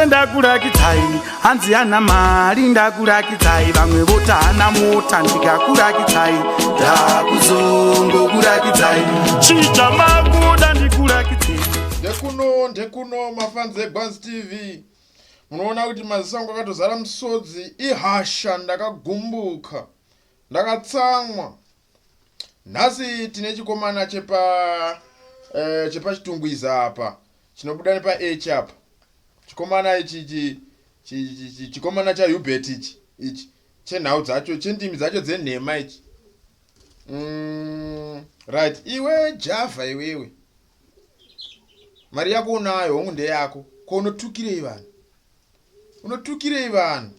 Zvese ndakurakidzai, hanzi hana mari ndakurakidzai, vamwe voti hana mota ndikakurakidzai, ndakuzongokurakidzai chicha makuda ndikurakidzei. Ndekuno ndekuno mafanzi eGwanzi TV, munoona kuti maziso angu akatozara misodzi, ihasha, ndakagumbuka, ndakatsamwa. Nhasi tine chikomana chepa chepaChitungwiza apa, chinobuda nepa H apa. Chikomana ichi chikomana chaHubert ichi ichi chenhau dzacho, chendimi dzacho dzenhema ichi. Right, iwe Java, iwewe mari yako unayo, hongu ndeyako, ko unotukirei vanhu? Unotukirei vanhu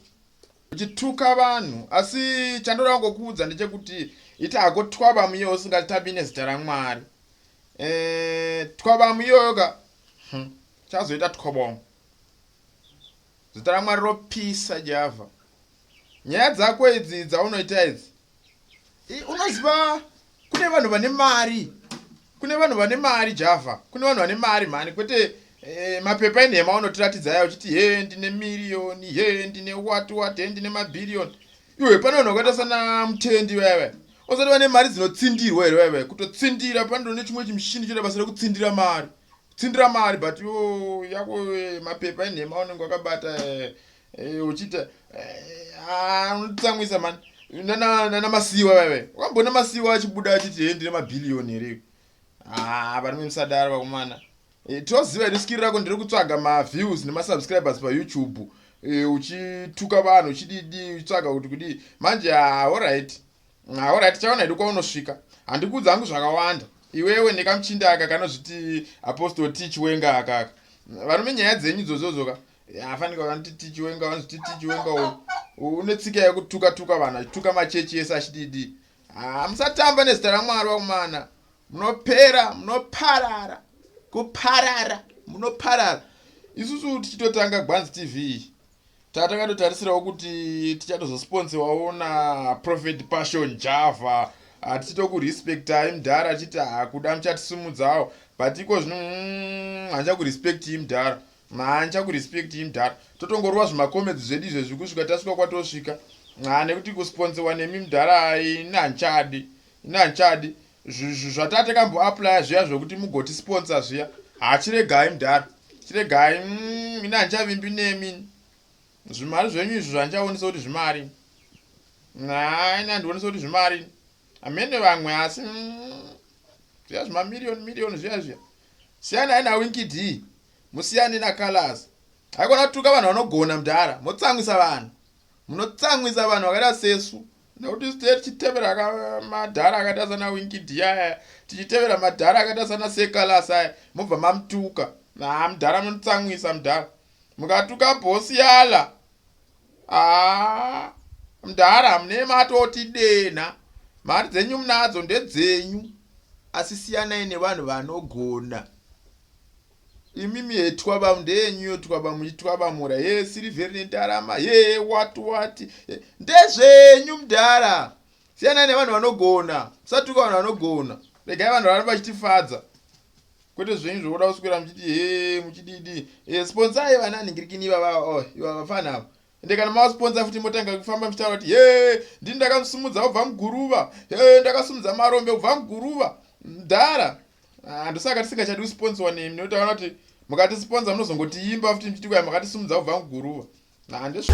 uchituka vanhu? Asi chandoda kungokuudza ndechekuti ita hako twabamu iyoyo usingatabi nezita raMwari. Twabamu iyoyo ka, chazoita twobongo, zita raMwari ropisa. Java, nyaya dzako idzi dzaunoita idzi, unoziva kune vanhu vane mari, kune vanhu vane mari, Java, kune vanhu vane mari mhani, kwete mapepa enhema unotiratidza aya uchiti he ndine miriyoni, he ndine wati wati, he ndine mabhiriyoni. Iwe, pane vanhu vakaita sana Mutendi vaya vaya, osati vane mari dzinotsindirwa here vaya vaya, kutotsindira pano nechimwe chimushini choita basa rekutsindira mari, kutsindira mari. But yo yako mapepa enhema unenge wakabata uchiita unotsamwisa mani. Nana Masiwa vaya vaya, wakambona Masiwa achibuda achiti he ndine mabhiliyoni here? Ah, varume, musadaro vakomana. Toziva hedu skiri rako ndiri kutsvaga maviews nemasubscribers paYouTube, uchituka vanhu, uchididi, uchitsvaga kuti kudii manje. Ah, alright, alright, chaona hedu kwaunosvika. Handikuudza hangu zvakawanda iwewe nekamuchinda aka kanozviti Apostle Tichiwenga akaka. Varume, nyaya dzenyu idzodzozoka, afanika vanoti Tichiwenga, vanozviti Tichiwenga une tsika yekutuka tuka vanhu, achituka machechi ese, achididi. Ah, musatamba nezita raMwari vakomana, munopera, munoparara, kuparara munoparara. Isusu tichitotanga Gwanzi TV tatakatotarisirawo kuti tichatozosponsewawo naProphet Passion Java, tichitokurespectai mudhara, achiti hakuda muchatisimudzawo, but iko zvino handichakurespectii mudhara, handichakurespectii mudhara. Totongorova zvimacomments zvedu izvezvi kusvika tasvika kwatosvika, nekuti kusponsewa nemi mudhara, ini handichadi, ini handichadi. Zvatakamboapplya zviya zvokuti mugotisponsor zviya, hachiregai mudhara, chiregai. Ini handichavimbi nemi, zvimari zvenyu izvo zvandichaonesa kuti zvimari, ha, ini handionesa kuti zvimari hamene vamwe, asi zviya zvimamiriyoni miriyoni zviya zviya, siyanai naWinky D, musiyane naColors. Haikona kutuka vanhu vanogona mudhara, motsamwisa vanhu, munotsamwisa vanhu vakaita sesu, nekuti isu tichitevera madhara akaita sana Winky D aya, tichitevera madhara akaita sana Sekalas aya, mobva mamutuka. Ha, mudhara, munotsamwisa mudhara, mukatuka Boss Yala, ha, mudhara, mune matoti denha. Mari dzenyu munadzo, ndedzenyu, asi siyanai nevanhu vanogona. Imimi hetwaba ndeyenyuyo, twaba muchitwabamura, he sirivheri nendarama, he wati wati, ndezvenyu mudhara. Siyanai nevanhu vanogona, musatuka vanhu vanogona, regai vanhu varamba vachitifadza, kwete zvenyu zvokuda kuswera muchiti he muchididi. Sponsai vana nhingirikini ivava, oh, ivava vafana ava. Ende kana mavasponsa futi, motanga kufamba muchitaura kuti he ndini ndakamusimudza kubva muguruva, he ndakasimudza marombe kubva muguruva. Mudhara, handosaka tisingachadi kusponsiwa nemi, nekuti taona kuti mukatisponsa munozongotiimba futi muchiti kwai makatisimudza kubva muguruva. Handizvo.